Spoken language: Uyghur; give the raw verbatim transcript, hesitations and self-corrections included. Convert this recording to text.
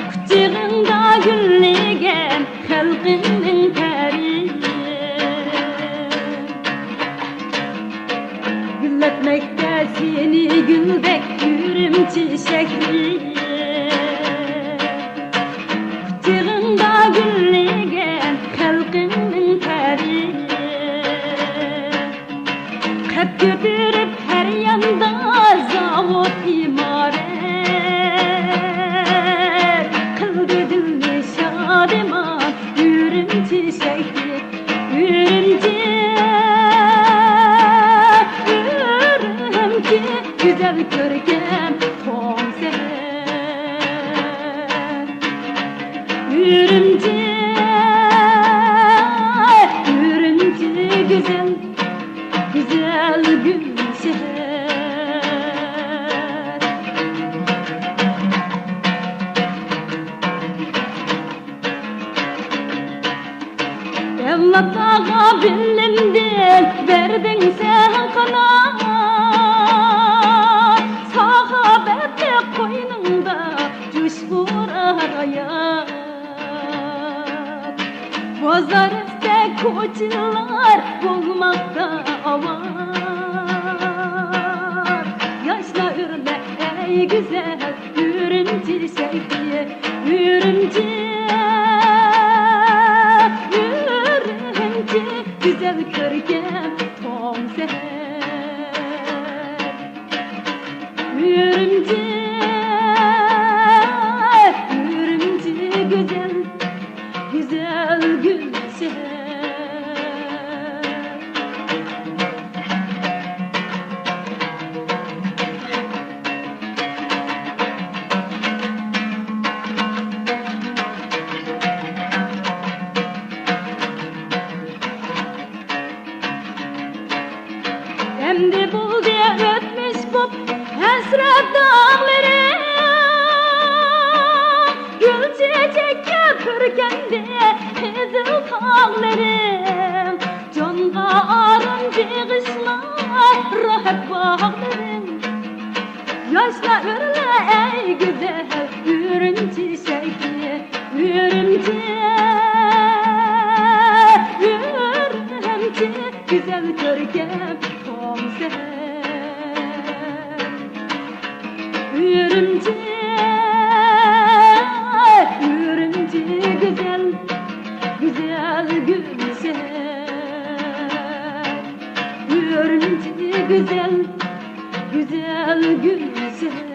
قۇچىقىڭدا گۈللىگەن خەلقىمنىڭ پەرى. گۈللەتمەكتە سېنى گۈلدەك ئۈرۈمچى شەھىرى. قۇچىقىڭدا گۈللىگەن خەلقىمنىڭ پەرى. قەد كۆتۈرۈپ ھەر ياندا زاۋۇت ئىمارەت، قىلدى دىلنى شادىمان ئۈرۈمچى شەھىرى. ئۈرۈمچى، ئۈرۈمچى، گۈزەل كۆركەم توڭ سەھەر. ئۈرۈمچى، ئۈرۈمچى، گۈزەل، گۈزەل گۈلشەھەر. ئەۋلادلارغا بىلىمدىن بەردىڭ سەن قانات، ساخاۋەتلىك قوينۇڭدا جۇش ئۇرار ھايات. بازار ئىچىدە كوچىلار بولماقتا ئاۋات. ياشلار ئۆرلە ئەي گۈزەل ئۈرۈمچى شەھىرى. ئۈرۈمچى، ئۈرۈمچى، گۈزەل كۆركەم توڭ سەھەر. ئۈرۈمچى، ئۈرۈمچى، گۈزەل، گۈزەل گۈلشەھەر. ئەمدى بولدى ئۆتمۈش بوپ ھەسرەت داغلىرىم، گۈل چېچەككە پۈركەندى قىزىل تاغلىرىم. جانغا ئارام بېغىشلاپ راھەت باغلىرىم. ياشلار ئۆرلە ئەي گۈزەل ئۈرۈمچى شەھىرى. ئۈرۈمچى، ئۈرۈمچى، گۈزەل كۆركەم توڭ سەھەر. ئۈرۈمچى، ئۈرۈمچى، گۈزەل، گۈزەل گۈلشەھەر. ئۈرۈمچى، گۈزەل، گۈزەل گۈلشەھەر.